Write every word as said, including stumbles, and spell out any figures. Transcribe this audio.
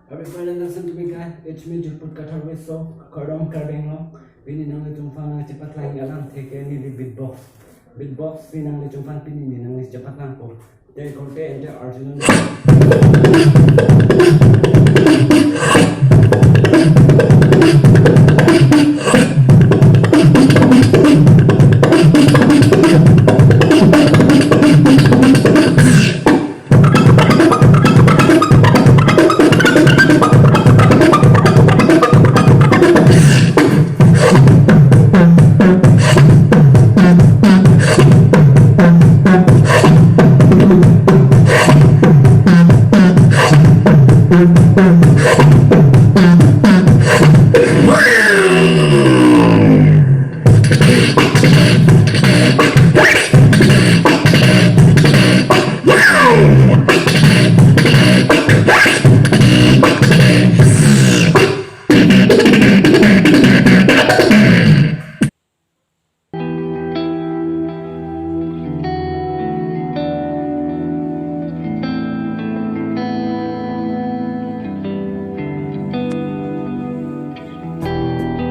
Happy present lesson to me, guys. It's me, Juput Kathar Wiso, Kardom, Karbi Anglong. Pini nanglitum aphan nangchepatlang alam theke neli beatbox. Beatbox pini nanglitum aphan pini neli nangchepatlang po. Te korte ante arjun.